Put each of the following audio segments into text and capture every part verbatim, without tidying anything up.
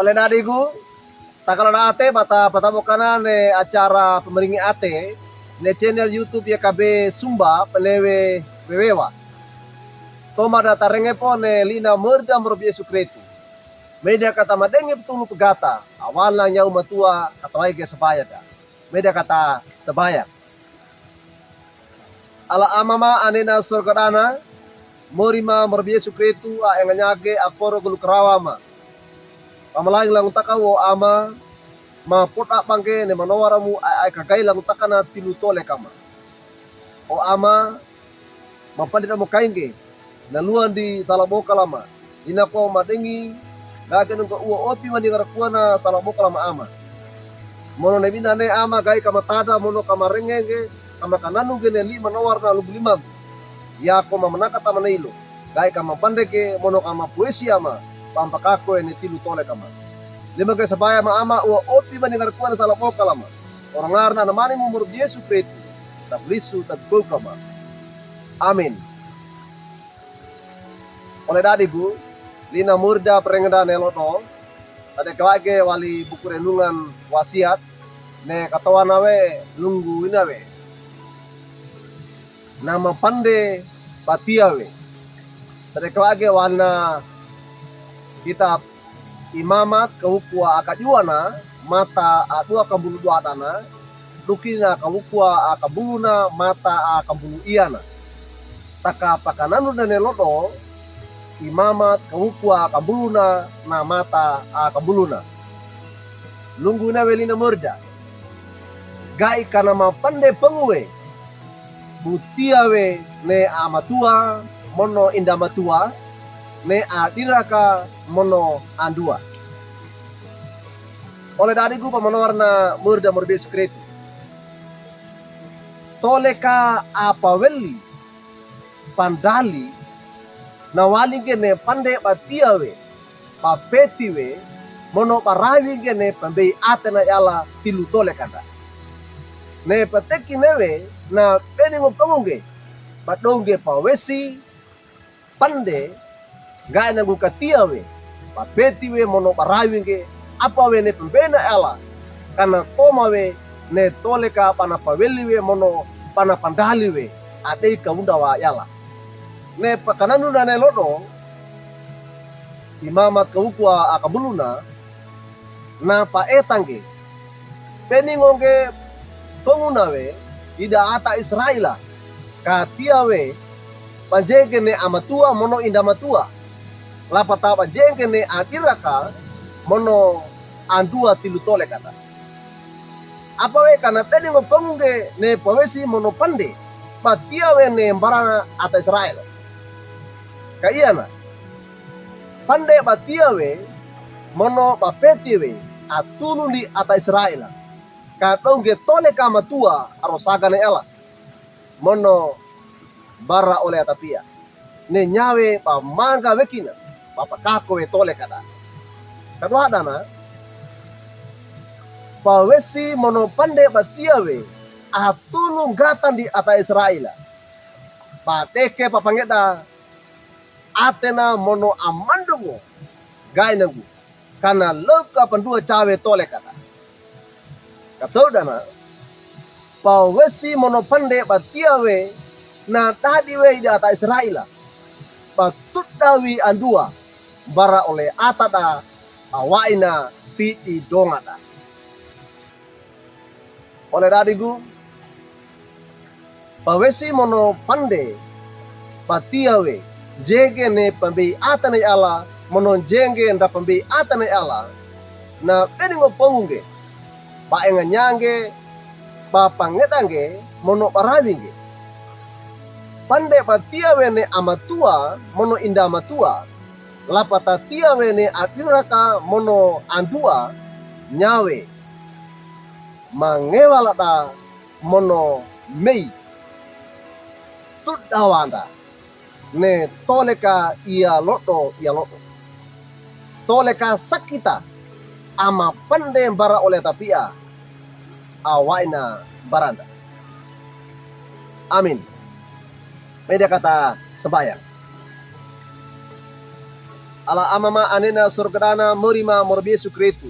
Ole dadigu, takaloda ate ba ta patabokanan ne acara Pamaringe Ate ne channel YouTube YKB Sumba Penewe Wewewa. Tomada tarenge po ne lina merda merobi Yesu Kristu. Meda kata madengi petulu pegata, awalna nyau matua kata waige sabaya da. Meda kata sabaya. Ala Ama ma anena sorga dana, merima merobi Yesu Kristu a enganyage a koro gulu karawa ma. Pamalang langu taka wo Ama, ma poda bangge ne manowara mu a, a kagai langu taka na tilu tole kama. O Ama, mapande da mokainge, na luandi sala boka lama. Ina ko madengi, gage nungga ua opi mani ngarakuana sala boka lama Ama. Mono ne bina ne Ama gai kama tada, mono kama rengenge, kama kananu gene lima nowar na lugu lima. Ia ko mamanaka tamana ilo, gai kama pande ke, mono kama puesi Ama, pampakako ene tilu tole kama. Lima gai sabaya ma Ama, ua opi mani ngarakuana sala boka lama. Orongarna na mani mu merobi Yesu Kristu, tablisu tagbou kama. Amin. Ole dadigu, lina merda perengeda ne lodo, tade kawage wali buku renungan Wasiat, ne katowana we lunggu ina we. Na mapande ba tia we. Tade kawage walina kitab Imamat kawuku a kajuwana, mata a dua kambulu dua dana, dukina kawuku a kambuluna, mata a kambulu iana. Taka pakananu dane lodo, Imamat kawuku a kambuluna, na mata a kambuluna. Lunggu ina we lina merda. Gai kana mapande pengu we. Butia we ne amatua, mono indamatua, ne adiraka mono andua. Ole dadigu pamanowarna merda merobi Yesu Kristu. Tole ka apaweli, pandali, na walinge ne pande ba tia we, ba peti we, mono ba rawi nge ne pambei ate na yala tilu tole kada. Ne pateki ne we na beni ngo pengu nge, ba donge pawesi, pande, ngai nangu katia we, ba peti we mono ba rawi nge, apa we ne pambei na yala, kana toma we, ne tole ka pana paweli we mono, pana pandali we, adei ka unda wa yala. Ne pakananu dane lodo, Imamat kawuku a kambuluna, na paeta nge. Beni ngo nge penguna we, ida ata Israela, katia we, banjenge ne amatua mono indamatua. Lapata banjenge ne adiraka, mono andua tilu tole kada. Apa we kana beni ngo pengu nge ne pawesi mono pande, ba tia we ne mbara ata Israel. Ka iana. Pande ba tia we, mono ba peti we, atulun di ata Israel. Ka donge tole ka matua, arosaga ne yala. Mono bara ole ata pia. Ne nyawe ba manga wekina, ba pakako we tole kada. Kaduadana, pawesi mono pande ba tia we, atulun gatan di ata Israel. Ba teke ba pangeda, atena mono amandongo, gai nangu. Kana loka pandua cawe tole kada. Katoudana, pawesi mono pande ba tia we, na dadi we ida ata Israela. Ba tuda wi andua, bara ole ata da, awaina tidi donga da. Ole dadigu, pawesi mono pande, ba tia we, jenge ne pambei ate na yala, mono jenge nda pambei ate na yala, na beni ngo pengu nge, ba enganyange, ba pangeda nge, mono ba rawi nge. Pande ba tia we ne amatua, mono indamatua, lapata tia we ne adiraka mono andua, nyawe. Mangewa lada mono mei. Tuda wanda. Ne tole ka ia lodo, ia lodo. Tole ka sakita. Ama pande mbara ole ata pia. Awaina baranda. Amin. Meda kata sambayang. Ala amama anena sorgedana, mori ma moro Yesu Kristu.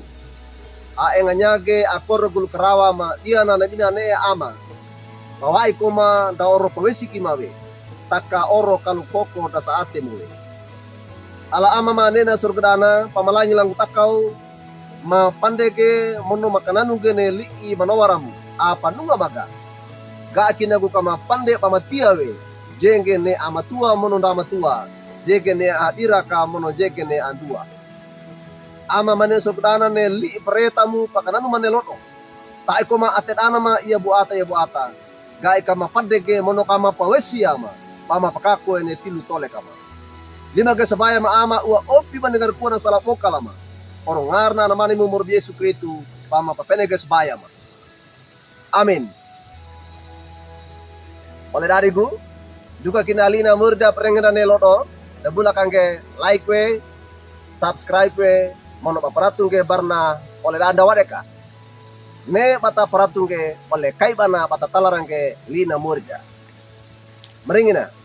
A enganyage akoro gulu karawa ma diyana na bina ne ama. Pawa'i koma da oro pawesi ki ma we. Taka oro kalu koko da sa'ate mo we. Ala amama anena sorgedana, pamalangi langu takaw, ma pandege mono makananu ge ne li'i manowaramu, a panunga maga. Ga' kinagu kama pande pamatiya we, jenge ne amatuwa mono ndamatuwa, jenge ne adiraka mono jenge ne anduwa. Ama mane sorgedana ne li'i paretamu pakananu mane lodo. Ta'i koma atedana ma iya bu'ata iya bu'ata. Ga'i kama pandege mono kama pawesi ama, pama pakako ene tilu tole kama. Lima ge sabaya ma ama uwa opi mane ngarukuwa na sala pokala ma. Oro ngarna na mane mu moro Yesu Kristu, pama papene ge sabaya ma. Amin. Ole dadigu, duka kina li'na murda perengedane lodo, da bula kangge like we, subscribe we, mono paparatung ge barna ole danda wadeka. Ne bata paratung ge ole kai bana bata talarang ge li'na murda. Meringina.